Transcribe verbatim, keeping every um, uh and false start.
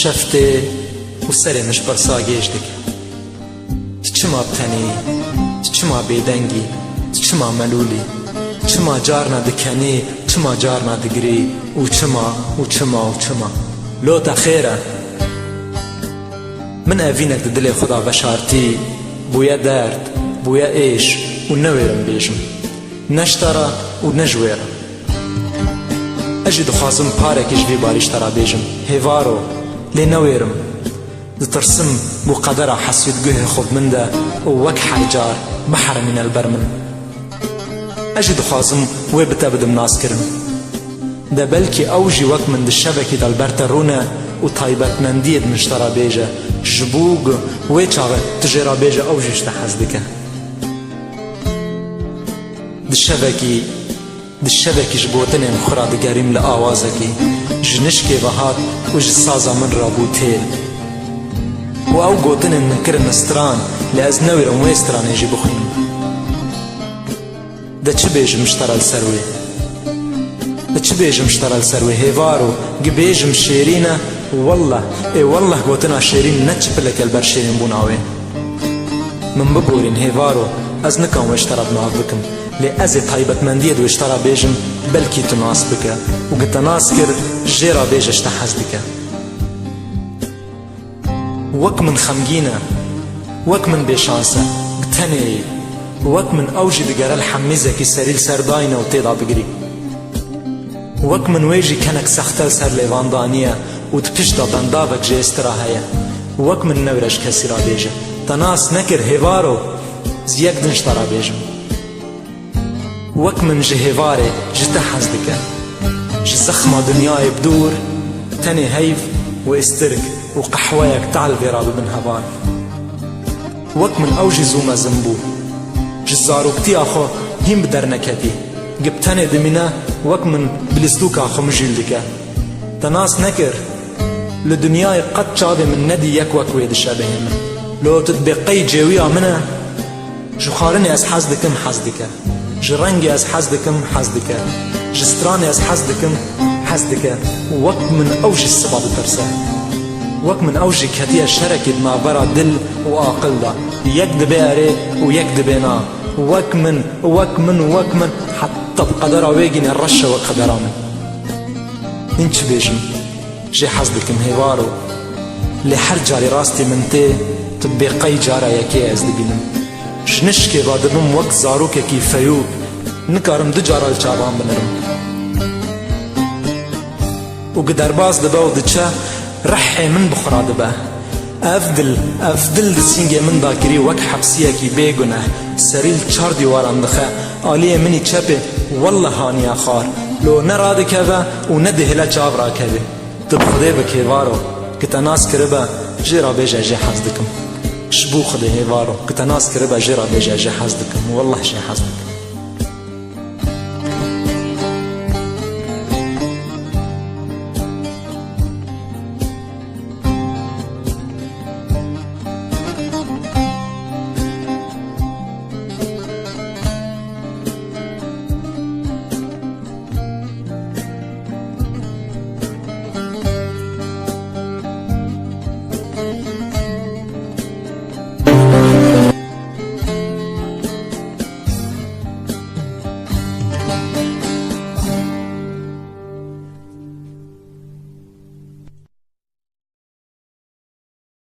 Şeftê û serê min ji pirsa gêj dike. Tu çima bi tenê yî? Tu çima bêdeng î? Tu çima melûl î? Tu çima carna dikenî, çima carna digirî? Û çima, û çima, û çima? Lo te xêr e? Min evînek di dilê xwe de veşartî, bûye derd, bûye êş û newêrim bêjim. Ne ji te re û ne ji wê re. Ez jî dixwazim parekî ji vî barî ji te re bêjim, hêvaro, lê newêrim. Ditirsim ku qedera hesûd guhê xwe bi min de û wek her car biherimîne li ber min. Ez jî dixwazim wê bi te bidim naskirin. De belkî ew jî wek min di şevekî de li ber te rûne û taybetmendiyê di min ji te re bêje, ji bo ku wê çaxê tu jê re bêje ew jî ji te hez dike. Di şevekî, di şevekî ji gotinên xwe re digerîm li awazekî ji nişkê ve hat û ji saza min re bû têl. Û ew gotinên min kirine stran, lê ez newêrim wê stranê jî bixwînim. De çi bêjim ji te re li ser wê? De çi bêjim ji te re li ser wê? Hêvaro, gi bêjim şêrîn e, welleh, ê welleh gotina şêrîn ne çipilek e li ber şêrînbûna wê. Min biborîn hêvaro, ez nikan wê ji te re bi nav bikim. Lê ez ê taybetmendiyê di wê ji te re bêjim, belkî tu nas bike. Û gi te nas kir, jê re bêje ji te hez dike. Wek min xemgîn e, wek min bêşans e, bi tenê yî. Wek min ew jî digere li hemîzekî serî li ser dayne û tê de bigirî. Wek min wê jî kenek sexte li ser lêvan daniye û di pişt de bendavek ji êstira heye. Wek min newre ji kesî re bêje. Te nas nekir hêvaro, ez yek din ji te re bêjim. Wek min ji hêvarê ji te hez dike. Ji zexma dinyayê bi dûr, tenê heyv û êstirk û qehweyek tal vê re bibin heval. Wek min ew jî zû mezin bû. Ji zaroktiya xwe hîn bi derneketî. Gi bi tenê dimîne, wek min bi lîstûka xwe mijûl dike. Te nas nekir. Li dinyayê qet çavê min nedî yek wek wê dişebihê min. Lo tu dibê qey cêwiya min e? Ji xwarinê ez hez dikim, hez dike. Ji rengê ez hez dikim, hez dike. Ji stranê ez hez dikim, hez dike. Wek min ew jî siba ditirse. Wek min ew jî ketiye şerekî di navbera dil û aqil de. Yek dibê erê û yek dibê na. Wek min, wek min, wek min. Heta bi qedera wê gîne reş e wek qedera min. Hîn çi bêjim? Jê hez dikim hêvaro. Lê her carî rastî min tê, tu dibê qey cara yekê ez dibînim. Ji nişkê ve dibim wek zarokekî feyûk, nikarim du cara li çavan binirim. Û gi derbas dibe û diçe, rihê min bi xwe re dibe. Ev dil, ev dil di sîngê min de kirî wek hepsiyekî bê guneh, serî li çar dîwaran dixe, aliyê min î çepê, welleh haniye xwar. Lo ne radikeve û ne dihêle çav rakevê. Tu bi Xwedê bik hêvaro, ki te nas kiribe, jê re bêje jê hez dikim. Ji bo Xwedê hêvaro, ki te nas kiribe, jê re bêje jê hez dikim. Welleh jê hez dikim.